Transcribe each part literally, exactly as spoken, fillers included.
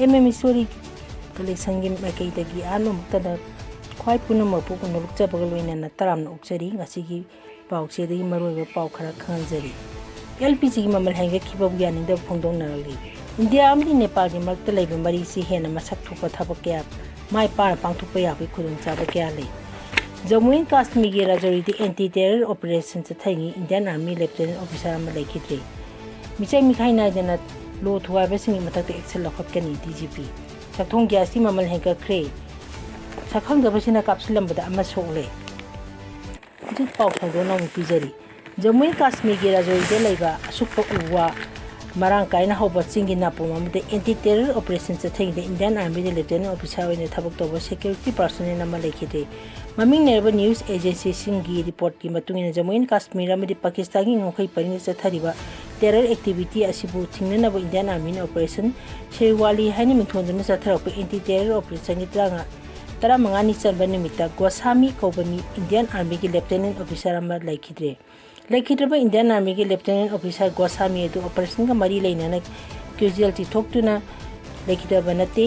M M ꯏꯁꯣꯔꯤ ꯀꯂꯦꯛꯁꯟꯒꯤ ꯃꯥꯏꯀꯩꯗꯒꯤ ꯑꯍꯥꯟꯕ ꯃꯛꯇꯗ ꯈ꯭ꯋꯥꯏ ꯄꯨꯝꯅꯃꯛꯄꯨ ꯎꯅꯔꯨꯛꯆꯕꯒ ꯂꯣꯏꯅꯅ ꯇꯔꯥꯝꯅ ꯑꯣꯛꯆꯔꯤ꯫ ꯉꯁꯤꯒꯤ ꯄꯥꯎꯆꯦꯗꯒꯤ ꯃꯔꯨꯑꯣꯏꯕ ꯄꯥꯎ ꯈꯔ ꯈꯪꯍꯟꯖꯔꯤ꯫ ꯑꯦꯜ ꯄꯤ ꯖꯤꯒꯤ ꯃꯃꯜ ꯍꯦꯟꯒꯠꯈꯤꯕꯕꯨ ꯌꯥꯅꯤꯡꯗꯕ ꯐꯣꯡꯗꯣꯛꯅꯔꯛꯂꯤ꯫ ꯏꯟꯗꯤꯌꯥ ꯑꯃꯗꯤ ꯅꯦꯄꯥꯜꯒꯤ ꯃꯔꯛꯇ ꯂꯩꯕ ꯃꯔꯤꯁꯤ ꯍꯦꯟꯅ ꯃꯁꯛ ꯊꯣꯛꯄ ꯊꯕꯛ ꯀꯌꯥ ꯃꯥꯏ ꯄꯥꯛꯅ ꯄꯥꯡꯊꯣꯛꯄ ꯌꯥꯕꯒꯤ ꯈꯨꯗꯣꯡꯆꯥꯕ ꯀꯌꯥ ꯂꯩ꯫ ꯖꯝꯃꯨ ꯑꯦꯟ ꯀꯥꯁꯃꯤꯔꯒꯤ ꯔꯥꯖꯧꯔꯤꯗ ꯑꯦꯟꯇꯤ ꯇꯦꯔꯔ ꯑꯣꯄꯔꯦꯁꯟ ꯆꯠꯊꯔꯤꯉꯩ ꯏꯟꯗꯤꯌꯥꯟ ꯑꯥꯔꯃꯤ ꯂꯦꯐꯇꯦꯅꯦꯟ ꯑꯣꯐꯤꯁꯔ ꯑꯃ ꯂꯩꯈꯤꯗ꯭ꯔꯦ꯫ ꯃꯤꯆꯪ ꯃꯤꯈꯥꯏ ꯅꯥꯏꯗꯅ ꯂꯣ ꯊꯨꯒꯥꯏꯕꯁꯤꯡꯒꯤ ꯃꯊꯛꯇ ꯑꯦꯛꯁꯟ ꯂꯧꯈꯠꯀꯅꯤ, ꯗꯤ ꯖꯤ ꯄꯤ꯫ ꯆꯥꯛꯊꯣꯡ ꯒ꯭ꯌꯥꯁꯀꯤ ꯃꯃꯜ ꯍꯦꯟꯒꯠꯈ꯭ꯔꯦ꯫ ꯁꯛꯈꯪꯗꯕꯁꯤꯡꯅ ꯀꯥꯞꯁꯤꯜꯂꯝꯕꯗ ꯑꯃ ꯁꯣꯛꯂꯦ꯫ ꯍꯧꯖꯤꯛ ꯄꯥꯎ ꯐꯣꯡꯗꯣꯛꯅ ꯑꯃꯨꯛ ꯄꯤꯖꯔꯤ꯫ ꯖꯝꯃꯨ ꯑꯦꯟ ꯀꯥꯁꯃꯤꯔꯒꯤ ꯔꯥꯖꯧꯔꯤꯗ ꯂꯩꯕ ꯑꯁꯨꯛꯄ ꯎ ꯋꯥ ꯃꯔꯥꯡ ꯀꯥꯏꯅ ꯍꯧꯕ ꯆꯤꯡꯒꯤ ꯅꯥꯄꯣꯝ ꯑꯃꯗ anti terror operation ꯆꯠꯊꯔꯤꯉꯩꯗ Indian ꯑꯥꯔꯃꯤꯗ ꯂꯦꯐꯇꯦꯅꯦꯟ officer ꯑꯣꯏꯅ ꯊꯕꯛ ꯇꯧꯕ ꯁꯦꯀ꯭ꯌꯨꯔꯤꯇꯤ ꯄꯥꯔꯁꯣꯅꯦꯜ ꯑꯃ ꯂꯩꯈꯤꯗ꯭ꯔꯦ꯫ ꯃꯃꯤꯡ ꯂꯩꯔꯕ ꯅ꯭ꯌꯨꯁ ꯑꯦꯖꯦꯟꯁꯤꯁꯤꯡꯒꯤ ꯔꯤꯄꯣꯔꯠꯀꯤ ꯃꯇꯨꯡ ꯏꯟꯅ, ꯖꯝꯃꯨ ꯑꯦꯟ ꯀꯥꯁꯃꯤꯔ ꯑꯃꯗꯤ ꯄꯥꯀꯤꯁꯇꯥꯟꯒꯤ ꯉꯝꯈꯩ ꯄꯔꯤꯡꯗ ꯆꯠꯊꯔꯤꯕ ꯇꯦꯔꯔ ꯑꯦꯛꯇꯤꯚꯤꯇꯤ ꯑꯁꯤꯕꯨ ꯊꯤꯡꯅꯅꯕ ꯏꯟꯗꯤꯌꯥꯟ ꯑꯥꯔꯃꯤꯅ ꯑꯣꯄꯔꯦꯁꯟ ꯁꯦꯔꯋꯥꯂꯤ ꯍꯥꯏꯅ ꯃꯤꯡꯊꯣꯟꯗꯨꯅ ꯆꯠꯊꯔꯛꯄ ꯑꯦꯟꯇꯤ ꯇꯦꯔꯔ ꯑꯣꯄꯔꯦꯁꯟꯒꯤ ꯇꯔꯥꯃꯉꯥ, ꯇꯔꯥꯃꯉꯥꯅꯤ ꯆꯟꯕ ꯅꯨꯃꯤꯠꯇ ꯒꯣꯁꯥꯃꯤ ꯀꯧꯕ ꯃꯤ ꯏꯟꯗꯤꯌꯥꯟ ꯑꯥꯔꯃꯤꯒꯤ ꯂꯦꯐꯇꯦꯅꯦꯟ ꯑꯣꯐꯤꯁꯥꯔ ꯑꯃ ꯂꯩꯈꯤꯗ꯭ꯔꯦ꯫ ꯂꯩꯈꯤꯗ꯭ꯔꯕ ꯏꯟꯗꯤꯌꯥꯟ ꯑꯥꯔꯃꯤꯒꯤ ꯂꯦꯐꯇꯦꯅꯦꯟ ꯑꯣꯐꯤꯁꯥꯔ ꯒꯣꯁꯥꯃꯤ ꯑꯗꯨ ꯑꯣꯄꯔꯦꯁꯟꯒ ꯃꯔꯤ ꯂꯩꯅꯅ ꯀꯦꯖꯨꯑꯦꯜꯇꯤ ꯊꯣꯛꯇꯨꯅ ꯂꯩꯈꯤꯗꯕ ꯅꯠꯇꯦ꯫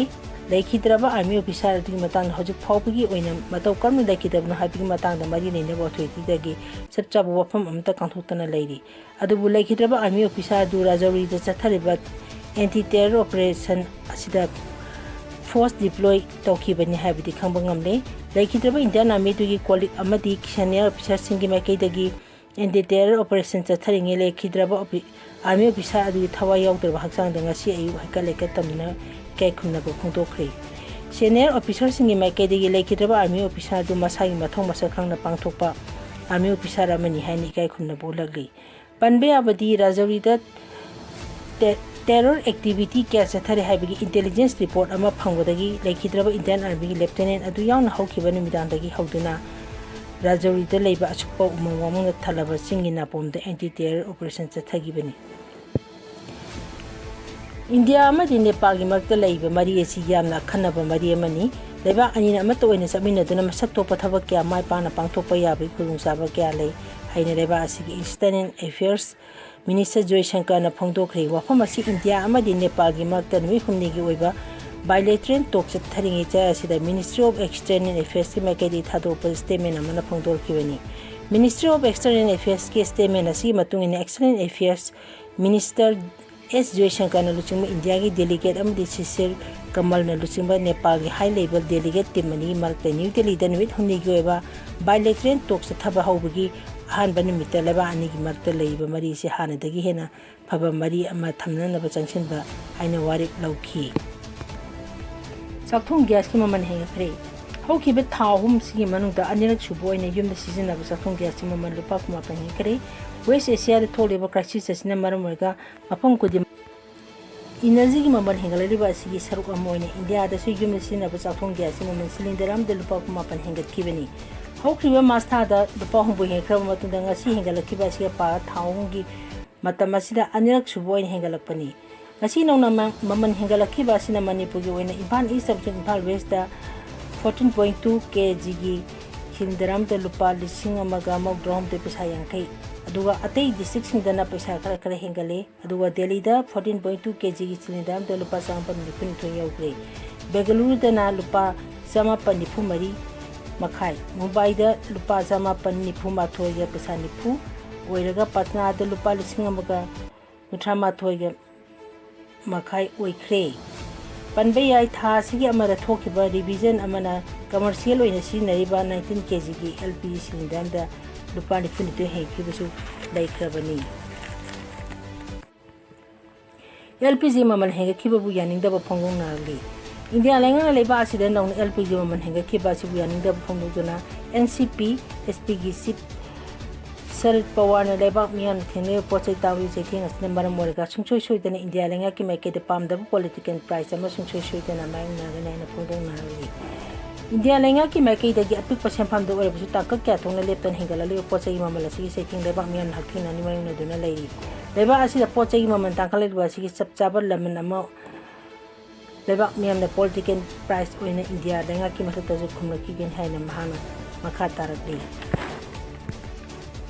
ꯂꯩꯈꯤꯗ꯭ꯔꯕ ꯑꯥꯔꯃꯤ ꯑꯣꯐꯤꯁꯥꯔ ꯑꯗꯨꯒꯤ ꯃꯇꯥꯡꯗ ꯍꯧꯖꯤꯛ ꯐꯥꯎꯕꯒꯤ ꯑꯣꯏꯅ ꯃꯇꯧ ꯀꯔꯝꯅ ꯂꯩꯈꯤꯗꯕꯅꯣ ꯍꯥꯏꯕꯒꯤ ꯃꯇꯥꯡꯗ ꯃꯔꯤ ꯂꯩꯅꯕ ꯑꯣꯊꯣꯔꯤꯇꯤꯗꯒꯤ ꯆꯞ ꯆꯥꯕ ꯋꯥꯐꯝ ꯑꯃꯠꯇ ꯈꯪꯗꯣꯛꯇꯅ ꯂꯩꯔꯤ꯫ ꯑꯗꯨꯕꯨ ꯂꯩꯈꯤꯗ꯭ꯔꯕ ꯑꯥꯔꯃꯤ ꯑꯣꯐꯤꯁꯥꯔ ꯑꯗꯨ ꯔꯥꯖꯧꯔꯤꯗ ꯆꯠꯊꯔꯤꯕ ꯑꯦꯟꯇꯤ ꯇꯦꯔꯔ ꯑꯣꯄꯔꯦꯁꯟ ꯑꯁꯤꯗ ꯐꯣꯔꯁ ꯗꯤꯄ꯭ꯂꯣꯏ ꯇꯧꯈꯤꯕꯅꯤ ꯍꯥꯏꯕꯗꯤ ꯈꯪꯕ ꯉꯝꯂꯦ꯫ ꯂꯩꯈꯤꯗ꯭ꯔꯕ ꯏꯟꯗꯤꯌꯥꯟ ꯑꯥꯔꯃꯤꯗꯨꯒꯤ ꯀꯣꯂꯤꯛ ꯑꯃꯗꯤ ꯁꯦꯅꯤꯌꯔ ꯑꯣꯐꯤꯁꯥꯔꯁꯤꯡꯒꯤ ꯃꯥꯏꯀꯩꯗꯒꯤ ꯑꯦꯟꯇꯤ ꯇꯦꯔꯔ ꯑꯣꯄꯔꯦꯁꯟ ꯆꯠꯊꯔꯤꯉꯩ ꯂꯩꯈꯤꯗ꯭ꯔꯕ ꯑꯣꯐꯤ-, ꯑꯥꯔꯃꯤ ꯑꯣꯐꯤꯁꯥꯔ ꯑꯗꯨꯒꯤ ꯊꯋꯥꯏ ꯌꯥꯎꯗ꯭ꯔꯕ ꯍꯛꯆꯥꯡꯗ ꯉꯁꯤ ꯑꯌꯨꯛ ꯍꯩꯀꯠ ꯂꯩꯀꯠ ꯇꯧꯗꯨꯅ ꯏꯀꯥꯏ ꯈꯨꯝꯅꯕ ꯐꯣꯡꯗꯣꯛꯈ꯭ꯔꯦ꯫ ꯁꯦꯅꯤꯌꯔ ꯑꯣꯐꯤꯁꯥꯔꯁꯤꯡꯒꯤ ꯃꯥꯏꯀꯩꯗꯒꯤ ꯂꯩꯈꯤꯗ꯭ꯔꯕ ꯑꯥꯔꯃꯤ ꯑꯣꯐꯤꯁꯥꯔ ꯑꯗꯨ ꯃꯁꯥꯒꯤ ꯃꯊꯧ ꯃꯁꯛ ꯈꯪꯅ ꯄꯥꯡꯊꯣꯛꯄ ꯑꯥꯔꯃꯤ ꯑꯣꯐꯤꯁꯥꯔ ꯑꯃꯅꯤ ꯍꯥꯏꯅ ꯏꯀꯥꯏ ꯈꯨꯝꯅꯕ ꯎꯠꯂꯛꯂꯤ꯫ ꯄꯟꯕ ꯌꯥꯕꯗꯤ, ꯔꯥꯖꯧꯔꯤꯗ ꯇꯦ-, ꯇꯦꯔꯣꯔ ꯑꯦꯛꯇꯤꯚꯤꯇꯤ ꯀꯌꯥ ꯆꯠꯊꯔꯦ ꯍꯥꯏꯕꯒꯤ ꯏꯟꯇꯦꯂꯤꯖꯦꯟꯁ ꯔꯤꯄꯣꯔꯠ ꯑꯃ ꯐꯪꯕꯗꯒꯤ ꯂꯩꯈꯤꯗ꯭ꯔꯕ ꯏꯟꯗꯤꯌꯥꯟ ꯑꯥꯔꯃꯤꯒꯤ ꯂꯦꯐꯇꯦꯅꯦꯟ ꯑꯗꯨ ꯌꯥꯎꯅ ꯍꯧꯈꯤꯕ ꯅꯨꯃꯤꯗꯥꯡꯗꯒꯤ ꯍꯧꯗꯨꯅ ꯔꯥꯖꯧꯔꯤꯗ ꯂꯩꯕ ꯑꯁꯨꯛꯄ ꯎꯃꯪ ꯋꯥꯃꯪꯗ ꯊꯜꯂꯕ ꯆꯤꯡꯒꯤ ꯅꯥꯄꯣꯝꯗ ꯑꯦꯟꯇꯤ ꯇꯦꯔꯣꯔ ꯑꯣꯄꯔꯦꯁꯟ ꯆꯠꯊꯈꯤꯕꯅꯤ꯫ ꯏꯟꯗꯤꯌꯥ ꯑꯃꯗꯤ ꯅꯦꯄꯥꯜꯒꯤ ꯃꯔꯛꯇ ꯂꯩꯔꯤꯕ ꯃꯔꯤ ꯑꯁꯤ ꯌꯥꯝꯅ ꯑꯈꯟꯅꯕ ꯃꯔꯤ ꯑꯃꯅꯤ꯫ ꯂꯩꯕꯥꯛ ꯑꯅꯤꯅ ꯑꯃꯠꯇ ꯑꯣꯏꯅ ꯆꯠꯃꯤꯟꯅꯗꯨꯅ ꯃꯁꯛ ꯊꯣꯛꯄ ꯊꯕꯛ ꯀꯌꯥ ꯃꯥꯏ ꯄꯥꯛꯅ ꯄꯥꯡꯊꯣꯛꯄ ꯌꯥꯕꯒꯤ ꯈꯨꯗꯣꯡꯆꯥꯕ ꯀꯌꯥ ꯂꯩ꯫ ꯍꯥꯏꯅ ꯂꯩꯕꯥꯛ ꯑꯁꯤꯒꯤ External Affairs Minister ꯖꯣꯏꯁꯪꯀꯔꯅ ꯐꯣꯡꯗꯣꯛꯈ꯭ꯔꯦ꯫ ꯋꯥꯐꯝ ꯑꯁꯤ ꯏꯟꯗꯤꯌꯥ ꯑꯃꯗꯤ ꯅꯦꯄꯥꯜꯒꯤ ꯃꯔꯛꯇ ꯅꯨꯃꯤꯠ ꯍꯨꯝꯅꯤꯒꯤ ꯑꯣꯏꯕ bilateral talk ꯆꯠꯊꯔꯤꯉꯩ ꯆꯌꯥ ꯑꯁꯤꯗ Ministry of External Affairsꯀꯤ ꯃꯥꯏꯀꯩꯗꯒꯤ ꯊꯥꯗꯣꯛꯄ statement ꯑꯃꯅ ꯐꯣꯡꯗꯣꯔꯛꯈꯤꯕꯅꯤ꯫ Ministry of External Affairsꯀꯤ statement ꯑꯁꯤꯒꯤ ꯃꯇꯨꯡ ꯏꯟꯅ External Affairs Minister ꯑꯦꯁ ꯖꯣꯏꯁꯪꯀꯔꯅ ꯂꯨꯆꯤꯡꯕ ꯏꯟꯗꯤꯌꯥꯒꯤ delegate ꯑꯃꯗꯤ ꯁꯤꯁꯤꯔ ꯀꯃꯜꯅ ꯂꯨꯆꯤꯡꯕ ꯅꯦꯄꯥꯜꯒꯤ high level delegate team ꯑꯅꯤꯒꯤ ꯃꯔꯛꯇ ꯅ꯭ꯌꯨ ꯗꯦꯜꯂꯤꯗ ꯅꯨꯃꯤꯠ ꯍꯨꯝꯅꯤꯒꯤ ꯑꯣꯏꯕ bilateral talk ꯆꯠꯊꯕ ꯍꯧꯕꯒꯤ ꯑꯍꯥꯟꯕ ꯅꯨꯃꯤꯠꯇ ꯂꯩꯕꯥꯛ ꯑꯅꯤꯒꯤ ꯃꯔꯛꯇ ꯂꯩꯔꯤꯕ ꯃꯔꯤ ꯑꯁꯤ ꯍꯥꯟꯅꯗꯒꯤ ꯍꯦꯟꯅ ꯐꯕ ꯃꯔꯤ ꯑꯃ ꯊꯝꯅꯅꯕ ꯆꯪꯁꯤꯟꯕ ꯍꯥꯏꯅ ꯋꯥꯔꯦꯞ ꯂꯧꯈꯤ꯫ ꯆꯥꯛꯊꯣꯡ gas ꯀꯤ ꯃꯃꯜ ꯍꯦꯟꯒꯠꯈ꯭ꯔꯦ꯫ ꯍꯧꯈꯤꯕ ꯊꯥ ꯑꯍꯨꯝꯁꯤꯒꯤ ꯃꯅꯨꯡꯗ ꯑꯅꯤꯔꯛ ꯁꯨꯕ ꯑꯣꯏꯅ ꯌꯨꯝꯗ ꯁꯤꯖꯤꯟꯅꯕ ꯆꯥꯛꯊꯣꯡ gas ꯀꯤ ꯃꯃꯜ ꯂꯨꯄꯥ ꯀꯨꯟꯃꯥꯄꯟ ꯍꯦꯟꯒꯠꯈ꯭ꯔꯦ꯫ West Asia ꯗ ꯊꯣꯛꯂꯤꯕ crisis ꯑꯁꯤꯅ ꯃꯔꯝ ꯑꯣꯏꯔꯒ ꯃꯐꯝ ꯈꯨꯗꯤꯡꯃꯛ energy ꯒꯤ ꯃꯃꯜ ꯍꯦꯟꯒꯠꯂꯛꯂꯤꯕ ꯑꯁꯤꯒꯤ ꯁꯔꯨꯛ ꯑꯃ ꯑꯣꯏꯅ ꯏꯟꯗꯤꯌꯥꯗꯁꯨ ꯌꯨꯝꯗ ꯁꯤꯖꯤꯟꯅꯕ ꯆꯥꯛꯊꯣꯡ gas ꯀꯤ ꯃꯃꯜ cylinder ꯑꯃꯗ ꯂꯨꯄꯥ ꯀꯨꯟꯃꯥꯄꯟ ꯍꯦꯟꯒꯠꯈꯤꯕꯅꯤ꯫ ꯍꯧꯈꯤꯕ ꯃꯥꯔꯆ ꯊꯥꯗ ꯂꯨꯄꯥ ꯍꯨꯝꯐꯨ ꯍꯦꯟꯒꯠꯈ꯭ꯔꯕ ꯃꯇꯨꯡꯗ ꯉꯁꯤ ꯍꯦꯟꯒꯠꯂꯛꯈꯤꯕ ꯑꯁꯤꯒ ꯄꯥꯔ ꯊꯥ ꯑꯍꯨꯝꯒꯤ ꯃꯇꯝ ꯑꯁꯤꯗ ꯑꯅꯤꯔꯛ ꯁꯨꯕ ꯑꯣꯏꯅ ꯍꯦꯟꯒꯠꯂꯛꯄꯅꯤ꯫ ꯉꯁꯤ ꯅꯧꯅ ꯃ-, ꯃꯃꯜ ꯍꯦꯟꯒꯠꯂꯛꯈꯤꯕ ꯑꯁꯤꯅ ꯃꯅꯤꯄꯨꯔꯒꯤ ꯑꯣꯏꯅ ꯏꯝꯐꯥꯜ East ꯑꯃꯁꯨꯡ ꯏꯝꯐꯥꯜ West ꯇ fourteen point two K G ꯒꯤ cylinder ꯑꯃꯗ ꯂꯨꯄꯥ ꯂꯤꯁꯤꯡ ꯑꯃꯒ ꯃꯧꯗ꯭ꯔꯥ ꯍꯨꯝꯗꯣꯏ ꯄꯩꯁꯥ ꯌꯥꯡꯈꯩ, ꯑꯗꯨꯒ ꯑꯇꯩ district ꯁꯤꯡꯗꯅ ꯄꯩꯁꯥ ꯈꯔ ꯈꯔ ꯍꯦꯟꯒꯠꯂꯦ꯫ ꯑꯗꯨꯒ ꯗꯦꯜꯂꯤꯗ fourteen point two K G ꯒꯤ cylinder ꯑꯃꯗ ꯂꯨꯄꯥ ꯆꯃꯥꯄꯟ ꯅꯤꯐꯨꯅꯤꯊꯣꯏ ꯌꯧꯈ꯭ꯔꯦ꯫ ꯕꯦꯡꯒꯂꯨꯔꯨꯗꯅ ꯂꯨꯄꯥ ꯆꯃꯥꯄꯟ ꯅꯤꯐꯨ ꯃꯔꯤ ꯃꯈꯥꯏ, ꯃꯨꯝꯕꯥꯏꯗ ꯂꯨꯄꯥ ꯆꯃꯥꯄꯟ ꯅꯤꯐꯨ ꯃꯥꯊꯣꯏꯒ ꯄꯩꯁꯥ ꯅꯤꯐꯨ ꯑꯣꯏꯔꯒ ꯄꯠꯅꯥꯗ ꯂꯨꯄꯥ ꯂꯤꯁꯤꯡ ꯑꯃꯒ ꯀꯨꯟꯊ꯭ꯔꯥ ꯃꯥꯊꯣꯏꯒ ꯃꯈꯥꯏ ꯑꯣꯏꯈ꯭ꯔꯦ꯫ ꯄꯟꯕ ꯌꯥꯏ, ꯊꯥ ꯑꯁꯤꯒꯤ ꯑꯃꯗ ꯊꯣꯛꯈꯤꯕ revision ꯑꯃꯅ commercial ꯑꯣꯏꯅ ꯁꯤꯖꯤꯟꯅꯔꯤꯕ nineteen K G ꯒꯤ L P G cylinder ꯑꯃꯗ ꯂꯨꯄꯥ ꯅꯤꯐꯨꯅꯤꯊꯣꯏ ꯍꯦꯟꯒꯠꯈꯤꯕꯁꯨ ꯂꯩꯈ꯭ꯔꯕꯅꯤ꯫ L P G ꯃꯃꯜ ꯍꯦꯟꯒꯠꯈꯤꯕꯕꯨ ꯌꯥꯅꯤꯡꯗꯕ ꯐꯣꯡꯗꯣꯛꯅꯔꯛꯂꯤ꯫ ꯏꯟꯗꯤꯌꯥ ꯂꯩꯉꯥꯛꯅ ꯂꯩꯕꯥꯛ ꯑꯁꯤꯗ ꯅꯧꯅ L P G ꯃꯃꯜ ꯍꯦꯟꯒꯠꯈꯤꯕ ꯑꯁꯤꯕꯨ ꯌꯥꯅꯤꯡꯗꯕ ꯐꯣꯡꯗꯣꯛꯇꯨꯅ N C P S P ꯒꯤ chief ꯁꯔꯗ ꯄꯋꯥꯔꯅ ꯂꯩꯕꯥꯛ ꯃꯤꯌꯥꯝꯅ ꯊꯦꯡꯅꯔꯤꯕ ꯄꯣꯠ ꯆꯩ ꯇꯥꯡꯕꯒꯤ ꯆꯩꯊꯦꯡ ꯑꯁꯤꯅ ꯃꯔꯝ ꯑꯣꯏꯔꯒ ꯁꯨꯡꯁꯣꯏ ꯁꯣꯏꯗꯅ ꯏꯟꯗꯤꯌꯥ ꯂꯩꯉꯥꯛꯀꯤ ꯃꯥꯏꯀꯩꯗ ꯄꯥꯝꯗꯕ political price ꯑꯃ ꯁꯨꯡꯁꯣꯏ ꯁꯣꯏꯗꯅ ꯃꯥꯌꯣꯛꯅꯒꯅꯤ ꯍꯥꯏꯅ ꯐꯣꯡꯗꯣꯛꯅꯔꯛꯂꯤ꯫ ꯏꯟꯗꯤꯌꯥ ꯂꯩꯉꯥꯛꯀꯤ ꯃꯥꯏꯀꯩꯗꯒꯤ ꯑꯄꯤꯛꯄ ꯁꯦꯟꯐꯝꯗ ꯑꯣꯏꯔꯕꯁꯨ ꯇꯥꯡꯀꯛ ꯀꯌꯥ ꯊꯣꯛꯅ ꯂꯦꯞꯇꯅ ꯍꯦꯟꯒꯠꯂꯛꯂꯤꯕ ꯄꯣꯠ ꯆꯩꯒꯤ ꯃꯃꯜ ꯑꯁꯤꯒꯤ ꯆꯩꯊꯦꯡ ꯂꯩꯕꯥꯛ ꯃꯤꯌꯥꯝꯅ ꯍꯛꯊꯦꯡꯅꯅ ꯃꯥꯌꯣꯛꯅꯗꯨꯅ ꯂꯩꯔꯤ꯫ ꯂꯩꯕꯥꯛ ꯑꯁꯤꯗ ꯄꯣꯠ ꯆꯩꯒꯤ ꯃꯃꯜ ꯇꯥꯡꯈꯠꯂꯛꯂꯤꯕ ꯑꯁꯤꯒꯤ ꯆꯞ ꯆꯥꯕ ꯂꯃꯟ ꯑꯃ ꯂꯩꯕꯥꯛ ꯃꯤꯌꯥꯝꯅ political price ꯑꯣꯏꯅ ꯏꯟꯗꯤꯌꯥ ꯂꯩꯉꯥꯛꯀꯤ ꯃꯊꯛꯇꯁꯨ ꯈꯨꯝꯂꯛꯈꯤꯒꯅꯤ ꯍꯥꯏꯅ ꯃꯍꯥꯛꯅ ꯃꯈꯥ ꯇꯥꯔꯛꯂꯤ꯫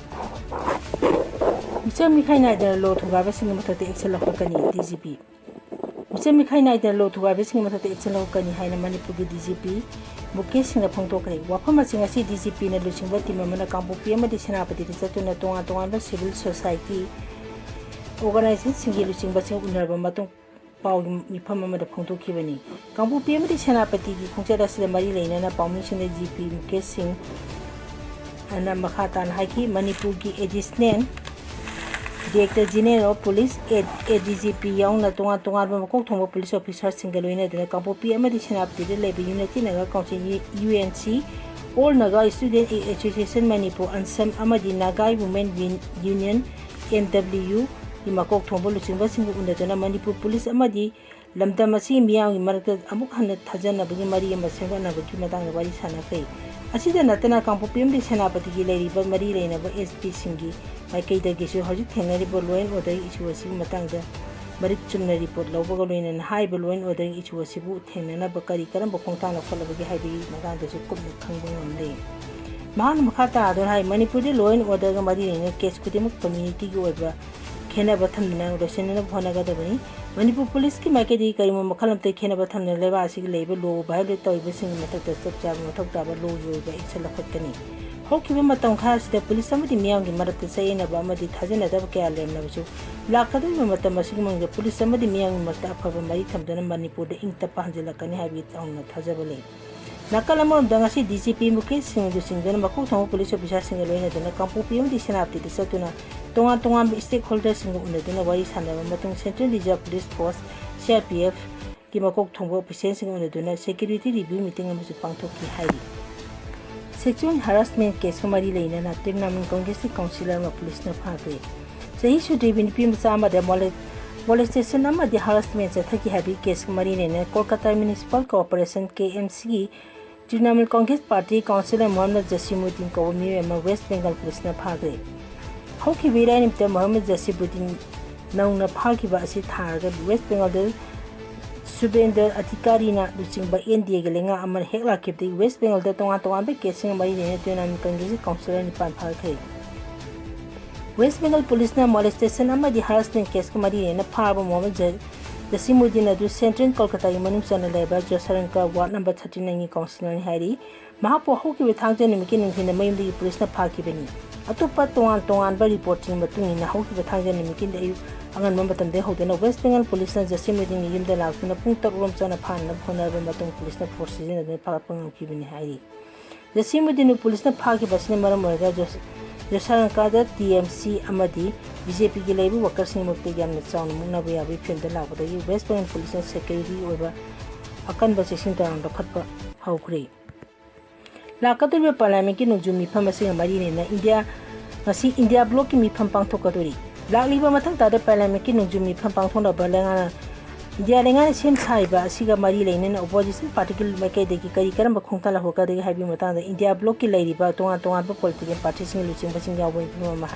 ꯃꯤꯆꯪ ꯃꯤꯈꯥꯏ ꯅꯥꯏꯗꯅ ꯂꯣ ꯊꯨꯒꯥꯏꯕꯁꯤꯡꯒꯤ ꯃꯊꯛꯇ action ꯂꯧꯈꯠꯀꯅꯤ, D G P꯫ ꯃꯤꯆꯪ ꯃꯤꯈꯥꯏ ꯅꯥꯏꯗꯅ ꯂꯣ ꯊꯨꯒꯥꯏꯕꯁꯤꯡꯒꯤ ꯃꯊꯛꯇ action ꯂꯧꯈꯠꯀꯅꯤ ꯍꯥꯏꯅ ꯃꯅꯤꯄꯨꯔꯒꯤ D G P ꯃꯨꯀꯦꯁ ꯁꯤꯡꯅ ꯐꯣꯡꯗꯣꯛꯈ꯭ꯔꯦ꯫ ꯋꯥꯐꯝ ꯑꯁꯤ ꯉꯁꯤ D G Pꯅ ꯂꯨꯆꯤꯡꯕ team ꯑꯃꯅ ꯀꯥꯡꯄꯣꯛꯄꯤ ꯑꯃꯗꯤ ꯁꯦꯅꯥꯄꯇꯤꯗ ꯆꯠꯇꯨꯅ ꯇꯣꯉꯥꯟ ꯇꯣꯉꯥꯟꯕ civil society organizationꯁꯤꯡꯒꯤ ꯂꯨꯆꯤꯡꯕꯁꯤꯡ ꯎꯅꯔꯕ ꯃꯇꯨꯡ ꯄꯥꯎꯒꯤ ꯃꯤꯐꯝ ꯑꯃꯗ ꯐꯣꯡꯗꯣꯛꯈꯤꯕꯅꯤ꯫ ꯀꯥꯡꯄꯣꯛꯄꯤ ꯑꯃꯗꯤ ꯁꯦꯅꯥꯄꯇꯤꯒꯤ ꯈꯣꯡꯆꯠ ꯑꯁꯤꯗ ꯃꯔꯤ ꯂꯩꯅꯅ ꯄꯥꯎꯃꯤꯁꯤꯡꯗ G P ꯃꯨꯀꯦꯁ ꯁꯤꯡ ꯑꯅ ꯃꯈꯥ ꯇꯥꯅ ꯍꯥꯏꯈꯤ, ꯃꯅꯤꯄꯨꯔꯒꯤ Additional Director General of Police, A D G P ꯌꯥꯎꯅ ꯇꯣꯉꯥꯟ ꯇꯣꯉꯥꯟꯕ ꯃꯀꯣꯛ ꯊꯣꯡꯕ police officerꯁꯤꯡꯒ ꯂꯣꯏꯅꯗꯨꯅ ꯀꯥꯡꯄꯣꯛꯄꯤ ꯑꯃꯗꯤ ꯁꯦꯅꯥꯄꯇꯤꯗ ꯂꯩꯕ United Naga Council, U N C, All Naga Student Association Manipur, ANSAM, ꯑꯃꯗꯤ Naga Women Win-, Union, N W, ꯒꯤ ꯃꯀꯣꯛ ꯊꯣꯡꯕ ꯂꯨꯆꯤꯡꯕꯁꯤꯡꯒ ꯎꯅꯗꯨꯅ ꯃꯅꯤꯄꯨꯔ police ꯑꯃꯗꯤ ꯂꯝꯗꯝ ꯑꯁꯤꯒꯤ ꯃꯤꯌꯥꯝꯒꯤ ꯃꯔꯛꯇ ꯑꯃꯨꯛ ꯍꯟꯅ ꯊꯥꯖꯅꯕꯒꯤ ꯃꯔꯤ ꯑꯃ ꯁꯦꯝꯒꯠꯅꯕꯒꯤ ꯃꯇꯥꯡꯗ ꯋꯥꯔꯤ ꯁꯥꯟꯅꯈ꯭ꯔꯦ꯫ ꯑꯁꯤꯗ ꯅꯠꯇꯅ ꯀꯥꯡꯄꯣꯛꯄꯤ ꯑꯃꯗꯤ ꯁꯦꯅꯥꯄꯇꯤꯒꯤ ꯂꯩꯔꯤꯕ ꯃꯔꯤ ꯂꯩꯅꯕ S Pꯁꯤꯡꯒꯤ ꯃꯥꯏꯀꯩꯗꯒꯤꯁꯨ ꯍꯧꯖꯤꯛ ꯊꯦꯡꯅꯔꯤꯕ law and order issue ꯑꯁꯤꯒꯤ ꯃꯇꯥꯡꯗ ꯃꯔꯤꯛ ꯆꯨꯝꯅ report ꯂꯧꯕꯒ ꯂꯣꯏꯅꯅ ꯍꯥꯏꯔꯤꯕ law and order issue ꯑꯁꯤꯕꯨ ꯊꯦꯡꯅꯅꯕ ꯀꯔꯤ ꯀꯔꯝꯕ ꯈꯣꯡꯊꯥꯡ ꯂꯧꯈꯠꯂꯕꯒꯦ ꯍꯥꯏꯕꯒꯤ ꯃꯇꯥꯡꯗꯁꯨ ꯀꯨꯞꯅ ꯈꯪꯕ ꯉꯝꯂꯦ꯫ ꯃꯍꯥꯛꯅ ꯃꯈꯥ ꯇꯥꯗꯨꯅ ꯍꯥꯏ, ꯃꯅꯤꯄꯨꯔꯗ law and orderꯒ ꯃꯔꯤ ꯂꯩꯅꯅ case ꯈꯨꯗꯤꯡꯃꯛ communityꯒꯤ ꯑꯣꯏꯕ ꯈꯦꯠꯅꯕ ꯊꯝꯗꯅ ꯂꯣꯏꯁꯤꯟꯅꯅꯕ ꯍꯣꯠꯅꯒꯗꯕꯅꯤ꯫ ꯃꯅꯤꯄꯨꯔ policeꯀꯤ ꯃꯥꯏꯀꯩꯗꯒꯤ ꯀꯔꯤꯒꯨꯝꯕ ꯃꯈꯜ ꯑꯃꯠꯇ ꯈꯦꯠꯅꯕ ꯊꯝꯗꯅ ꯂꯩꯕꯥꯛ ꯑꯁꯤꯒꯤ ꯂꯩꯔꯤꯕ law violate ꯇꯧꯔꯤꯕꯁꯤꯡꯒꯤ ꯃꯊꯛꯇ ꯆꯞ ꯆꯥꯕ ꯃꯊꯧ ꯇꯥꯕ lawꯒꯤ ꯑꯣꯏꯕ action ꯂꯧꯈꯠꯀꯅꯤ꯫ ꯍꯧꯈꯤꯕ ꯃꯇꯝ ꯈꯔ ꯑꯁꯤꯗ police ꯑꯃꯗꯤ ꯃꯤꯌꯥꯝꯒꯤ ꯃꯔꯛꯇ ꯆꯌꯦꯠꯅꯕ ꯑꯃꯗꯤ ꯊꯥꯖꯅꯗꯕ ꯀꯌꯥ ꯂꯩꯔꯝꯂꯕꯁꯨ, ꯂꯥꯛꯀꯗꯧꯔꯤꯕ ꯃꯇꯝ ꯑꯁꯤꯒꯤ ꯃꯅꯨꯡꯗ police ꯑꯃꯗꯤ ꯃꯤꯌꯥꯝꯒꯤ ꯃꯔꯛꯇ ꯑꯐꯕ ꯃꯔꯤ ꯊꯝꯗꯨꯅ ꯃꯅꯤꯄꯨꯔꯗ ꯏꯪ ꯇꯞꯄ ꯍꯟꯖꯤꯜꯂꯛꯀꯅꯤ ꯍꯥꯏꯕꯒꯤ ꯆꯥꯎꯅ ꯊꯥꯖꯕ ꯂꯩ꯫ ꯅꯥꯀꯜ ꯑꯃꯔꯣꯝꯗ ꯉꯁꯤ D G P ꯃꯨꯀꯦꯁ ꯁꯤꯡ ꯂꯨꯆꯤꯡꯗꯨꯅ ꯃꯀꯣꯛ ꯊꯣꯡꯕ police officerꯁꯤꯡꯒ ꯂꯣꯏꯅꯗꯨꯅ ꯀꯥꯡꯄꯣꯛꯄꯤ ꯑꯃꯗꯤ ꯁꯦꯅꯥꯄꯇꯤꯗ ꯆꯠꯇꯨꯅ ꯇꯣꯉꯥꯟ ꯇꯣꯉꯥꯟꯕ stakeholderꯁꯤꯡꯒ ꯎꯅꯗꯨꯅ ꯋꯥꯔꯤ ꯁꯥꯟꯅꯔꯕ ꯃꯇꯨꯡ Central Reserve Police Force, C R P Fꯀꯤ ꯃꯀꯣꯛ ꯊꯣꯡꯕ officialꯁꯤꯡꯒ ꯎꯅꯗꯨꯅ security review meeting ꯑꯃꯁꯨ ꯄꯥꯡꯊꯣꯛꯈꯤ ꯍꯥꯏꯔꯤ꯫ Sexual harassment caseꯀ ꯃꯔꯤ ꯂꯩꯅꯅ ꯇ꯭ꯔꯤꯅꯥꯃꯨꯜ ꯀꯪꯒ꯭ꯔꯦꯁꯀꯤ councillor ꯑꯃ policeꯅ ꯐꯥꯈ꯭ꯔꯦ꯫ ꯆꯍꯤ ꯁꯨꯗ꯭ꯔꯤꯕꯤ ꯅꯨꯄꯤ ꯃꯆꯥ ꯑꯃꯗ mole-, molestation ꯑꯃꯗꯤ harassment ꯆꯠꯊꯈꯤ ꯍꯥꯏꯕꯒꯤ caseꯀ ꯃꯔꯤ ꯂꯩꯅꯅ Kolkata Municipal Corporation, K M Cꯒꯤ Trinamool Congress Party councillor Mohammad ꯖꯁꯤꯃꯨꯗꯤꯟ ꯀꯧꯕ ꯃꯤꯑꯣꯏ ꯑꯃ West Bengal policeꯅ ꯐꯥꯈ꯭ꯔꯦ꯫ ꯍꯧꯈꯤꯕ ꯏꯔꯥꯏ ꯅꯨꯃꯤꯠꯇ ꯃꯣꯍꯝꯃꯗ ꯖꯁꯤꯃꯨꯗꯤꯟ ꯅꯧꯅ ꯐꯥꯈꯤꯕ ꯑꯁꯤ ꯊꯥꯔꯒ West Bengalꯗ ꯁꯨꯕꯦꯟꯗꯔ ꯑꯙꯤꯀꯥꯔꯤꯅ ꯂꯨꯆꯤꯡꯕ N D Aꯒꯤ ꯂꯩꯉꯥꯛ ꯑꯃꯅ ꯍꯦꯛ ꯂꯥꯛꯈꯤꯕꯗꯒꯤ West Bengalꯗ ꯇꯣꯉꯥꯟ ꯇꯣꯉꯥꯟꯕ caseꯁꯤꯡ ꯃꯔꯤ ꯂꯩꯅꯅ Trinamool Congressꯀꯤ councillor ꯅꯤꯄꯥꯟ ꯐꯥꯈ꯭ꯔꯦ꯫ West Bengal Police ꯅ molestation ꯑꯃꯗꯤ harassment case ꯀ ꯃꯔꯤ ꯂꯩꯅꯅ ꯐꯥꯔꯕ ꯃꯣꯍꯝꯃꯗ ꯖ-, ꯖꯁꯤꯃꯨꯗꯤꯟ ꯑꯗꯨ Central ꯀꯜꯀꯇꯥꯒꯤ ꯃꯅꯨꯡ ꯆꯟꯅ ꯂꯩꯕ ꯖꯣꯁꯥꯔꯟꯀ ward number thirty nine ꯒꯤ councillor ꯅꯤ ꯍꯥꯏꯔꯤ꯫ ꯃꯍꯥꯛꯄꯨ ꯍꯧꯈꯤꯕ ꯊꯥꯡꯖ ꯅꯨꯃꯤꯠꯀꯤ ꯅꯨꯡꯊꯤꯜꯗ ꯃꯌꯨꯝꯗꯒꯤ ꯄꯨꯂꯤꯁꯅ ꯐꯥꯈꯤꯕꯅꯤ꯫ ꯑꯇꯣꯞꯄ ꯇꯣꯉꯥꯟ ꯇꯣꯉꯥꯟꯕ reportꯁꯤꯡ ꯃꯇꯨꯡ ꯏꯟꯅ ꯍꯧꯈꯤꯕ ꯊꯥꯡꯖ ꯅꯨꯃꯤꯠꯀꯤ ꯑꯌꯨꯛ ꯑꯉꯟꯕ ꯃꯇꯝꯗꯒꯤ ꯍꯧꯗꯨꯅ West Bengal Police ꯅ ꯖꯁꯤꯃꯨꯗꯤꯟꯒꯤ ꯌꯨꯝꯗ ꯂꯥꯛꯇꯨꯅ ꯄꯨꯡ ꯇꯔꯨꯛ ꯔꯣꯝ ꯆꯪꯅ ꯐꯥꯅꯅꯕ ꯍꯣꯠꯅꯔꯕ ꯃꯇꯨꯡ ꯄꯨꯂꯤꯁꯅ force ꯁꯤꯖꯤꯟꯅꯗꯨꯅ ꯐꯥꯒꯠꯄ ꯉꯝꯈꯤꯕꯅꯤ ꯍꯥꯏꯔꯤ꯫ ꯖꯁꯤꯃꯨꯗꯤꯟꯕꯨ ꯄꯨꯂꯤꯁꯅ ꯐꯥꯈꯤꯕ ꯑꯁꯤꯅ ꯃꯔꯝ ꯑꯣꯏꯔꯒ ꯖꯣꯁ-, ꯖꯣꯁꯥꯔꯟꯀꯗ T M C ꯑꯃꯗꯤ B J P ꯒꯤ ꯂꯩꯔꯤꯕ workerꯁꯤꯡꯒꯤꯃꯛꯇ ꯌꯥꯝꯅ ꯆꯥꯎꯅ ꯃꯨꯛꯅꯕ ꯌꯥꯕꯒꯤ ꯐꯤꯚꯝꯗ ꯂꯥꯛꯄꯗꯒꯤ West Bengal Police ꯅ security ꯑꯣꯏꯕ ꯑꯀꯟꯕ ꯆꯦꯛꯁꯤꯟ ꯊꯧꯔꯥꯡ ꯂꯧꯈꯠꯄ ꯍꯧꯈ꯭ꯔꯦ꯫ ꯂꯥꯛꯀꯗꯧꯔꯤꯕ Parliament ꯀꯤ ꯅꯣꯡꯖꯨ ꯃꯤꯐꯝ ꯑꯁꯤꯒ ꯃꯔꯤ ꯂꯩꯅꯅ ꯏꯟꯗꯤꯌꯥ, ꯉꯁꯤ ꯏꯟꯗꯤꯌꯥ bloc ꯀꯤ ꯃꯤꯐꯝ ꯄꯥꯡꯊꯣꯛꯀꯗꯧꯔꯤ꯫ ꯂꯥꯛꯂꯤꯕ ꯃꯊꯪ ꯊꯥꯗ Parliament ꯀꯤ ꯅꯣꯡꯖꯨ ꯃꯤꯐꯝ ꯄꯥꯡꯊꯣꯛꯅꯕ ꯂꯩꯉꯥꯛꯅ ꯏꯟꯗꯤꯌꯥ ꯂꯩꯉꯥꯛꯅ ꯁꯦꯝ ꯁꯥꯔꯤꯕ ꯑꯁꯤꯒ ꯃꯔꯤ ꯂꯩꯅꯅ opposition party ꯒꯤ ꯃꯥꯏꯀꯩꯗꯒꯤ ꯀꯔꯤ ꯀꯔꯝꯕ ꯈꯣꯡꯊꯥꯡ ꯂꯧꯈꯠꯀꯗꯒꯦ ꯍꯥꯏꯕꯒꯤ ꯃꯇꯥꯡꯗ ꯏꯟꯗꯤꯌꯥ bloc ꯀꯤ ꯂꯩꯔꯤꯕ ꯇꯣꯉꯥꯟ ꯇꯣꯉꯥꯟꯕ political party ꯁꯤꯡꯒꯤ ꯂꯨꯆꯤꯡꯕꯁꯤꯡ ꯌꯥꯎꯕ ꯃꯤꯐꯝ ꯑꯃ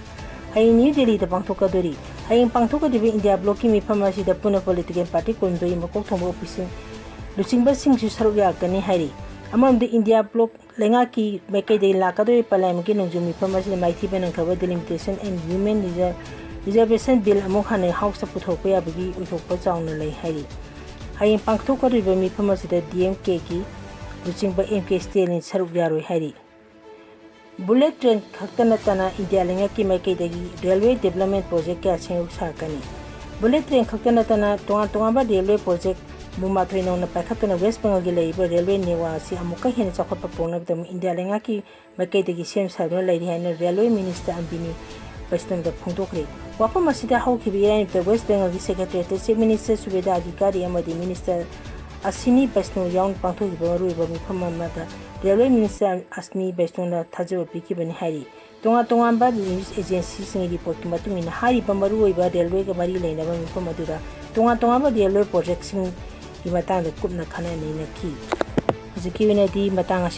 ꯍꯌꯦꯡ ꯅ꯭ꯌꯨ ꯗꯦꯜꯂꯤꯗ ꯄꯥꯡꯊꯣꯛꯀꯗꯧꯔꯤ꯫ ꯍꯌꯦꯡ ꯄꯥꯡꯊꯣꯛꯀꯗꯧꯔꯤꯕ ꯏꯟꯗꯤꯌꯥ bloc ꯀꯤ ꯃꯤꯐꯝ ꯑꯁꯤꯗ ꯄꯨꯟꯅ political party ꯀꯨꯟꯍꯨꯝꯗꯣꯏꯒꯤ ꯃꯀꯣꯛ ꯊꯣꯡꯕ ꯑꯣꯐꯤꯁꯤꯡ ꯂꯨꯆꯤꯡꯕꯁꯤꯡꯁꯨ ꯁꯔꯨꯛ ꯌꯥꯔꯛꯀꯅꯤ ꯍꯥꯏꯔꯤ꯫ ꯑꯃꯔꯣꯝꯗ ꯏꯟꯗꯤꯌꯥ bloc ꯂꯩꯉꯥꯛꯀꯤ ꯃꯥꯏꯀꯩꯗꯒꯤ ꯂꯥꯛꯀꯗꯧꯔꯤꯕ Parliament ꯀꯤ ꯅꯣꯡꯖꯨ ꯃꯤꯐꯝ ꯑꯁꯤꯗ ꯃꯥꯏꯊꯤꯕ ꯅꯪꯈ꯭ꯔꯕ Delimitation and Human Reser-, Reservation Bill ꯑꯃꯨꯛ ꯍꯟꯅ House ꯇ ꯄꯨꯊꯣꯔꯛꯄ ꯌꯥꯕꯒꯤ ꯑꯣꯏꯊꯣꯛꯄ ꯆꯥꯎꯅ ꯂꯩ ꯍꯥꯏꯔꯤ꯫ ꯍꯌꯦꯡ ꯄꯥꯡꯊꯣꯛꯀꯗꯧꯔꯤꯕ ꯃꯤꯐꯝ ꯑꯁꯤꯗ D M K ꯒꯤ ꯂꯨꯆꯤꯡꯕ M K Stalin ꯁꯔꯨꯛ ꯌꯥꯔꯣꯏ ꯍꯥꯏꯔꯤ꯫ Bullet train ꯈꯛꯇ ꯅꯠꯇꯅ ꯏꯟꯗꯤꯌꯥ ꯂꯩꯉꯥꯛꯀꯤ ꯃꯥꯏꯀꯩꯗꯒꯤ railway development project ꯀꯌꯥ ꯁꯦꯝꯒꯠ ꯁꯥꯒꯠꯀꯅꯤ꯫ Bullet train ꯈꯛꯇ ꯅꯠꯇꯅ ꯇꯣꯉꯥꯟ ꯇꯣꯉꯥꯟꯕ railway project ꯃꯨꯃꯥꯊꯣꯏ ꯅꯧꯅ ꯄꯥꯏꯈꯠꯇꯨꯅ West Bengal ꯒꯤ ꯂꯩꯔꯤꯕ railway network ꯑꯁꯤ ꯑꯃꯨꯛꯀ ꯍꯦꯟꯅ ꯆꯥꯎꯈꯠꯄ ꯄꯨꯔꯛꯅꯕꯒꯤꯗꯃꯛ ꯏꯟꯗꯤꯌꯥ ꯂꯩꯉꯥꯛꯀꯤ ꯃꯥꯏꯀꯩꯗꯒꯤ ꯁꯦꯝ ꯁꯥꯗꯨꯅ ꯂꯩꯔꯤ ꯍꯥꯏꯅ railway minister ꯑꯝꯕꯤꯅꯤ ꯕꯩꯁꯅꯣꯗ ꯐꯣꯡꯗꯣꯛꯈ꯭ꯔꯦ꯫ ꯋꯥꯐꯝ ꯑꯁꯤꯗ ꯍꯧꯈꯤꯕ ꯏꯔꯥꯏ ꯅꯨꯃꯤꯠꯇ West Bengal ꯒꯤ Secretariat ꯇ Chief Minister ꯁꯨꯕꯦꯗꯥ ꯑꯙꯤꯀꯥꯔꯤ ꯑꯃꯗꯤ minister ꯑꯁꯤꯅꯤ ꯕꯩꯁꯅꯣ ꯌꯥꯎꯅ ꯄꯥꯡꯊꯣꯛꯈꯤꯕ ꯃꯔꯨꯑꯣꯏꯕ ꯃꯤꯐꯝ ꯑꯃꯗ railway minister ꯑꯁꯤꯅꯤ ꯕꯩꯁꯅꯣꯅ ꯊꯥꯖꯕ ꯄꯤꯈꯤꯕꯅꯤ ꯍꯥꯏꯔꯤ꯫ ꯇꯣꯉꯥꯟ ꯇꯣꯉꯥꯟꯕ news agency ꯁꯤꯡꯒꯤ report ꯀꯤ ꯃꯇꯨꯡ ꯏꯟꯅ ꯍꯥꯏꯔꯤꯕ ꯃꯔꯨꯑꯣꯏꯕ railway ꯒ ꯃꯔꯤ ꯂꯩꯅꯕ ꯃꯤꯐꯝ ꯑꯗꯨꯗ ꯇꯣꯉꯥꯟ ꯇꯣꯉꯥꯟꯕ railway project ꯁꯤꯡꯒꯤ ꯃꯇꯥꯡꯗ ꯀꯨꯞꯅ ꯈꯟꯅ ꯅꯩꯅꯈꯤ꯫ ꯍꯧꯖꯤꯛꯀꯤ ꯑꯣꯏꯅꯗꯤ ꯃꯇꯥꯡ ꯑꯁꯤ